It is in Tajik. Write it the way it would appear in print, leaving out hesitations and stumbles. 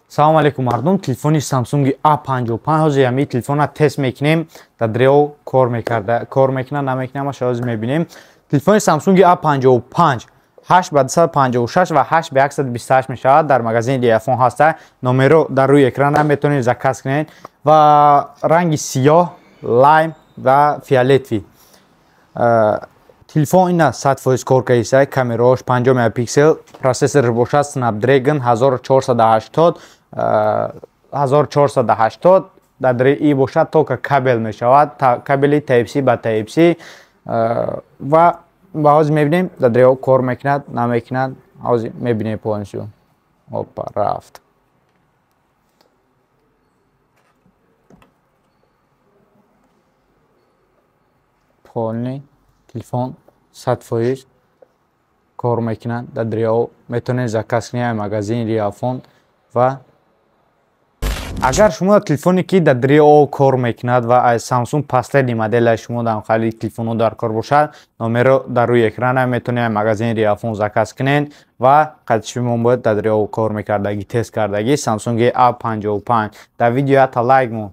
Салом алейкум, мардум. Телефони Samsung A55 ҳозир ҳамин телефонро тест мекунем. Дар дрео кор мекарда, кор мекунад, намекунад, ма ҳозир мебинем. Телефони Samsung A55 8 ба 256 ва 8 ба 128 мешавад. Дар магазини Диафон ҳаста. Номеро дар рӯи экран метавонед заказ кунед ва ранги сиёҳ, лайм ва фиолетовый. Телефон ина 100% кор кардиса, камераош 50 мегапиксел, процессораш бошад Snapdragon 1480, 1480 дар и бошад, только кабел мешавад, кабели Type-C ба Type-C. Ва ба ҳозир мебинем, дар дрео кор мекунад, намекунад, ҳозир мебинем полностью. Опа, рафт. Полный телефон 100% кор мекунад дар дрео. Метавонед заказ кунед магазини Риафон. Ва агар шумо телефоне ки дар дрео кор мекунад ва аз Samsung последний модела шумо дар хали телефонҳо дар кор бошад, номеро дар рӯи экрана, метавонед магазини Риафон заказ кунед. Ва қадшимон бояд дар дрео кор мекардаги, тест кардаги Samsung A55. Дар видео ята лайк мон.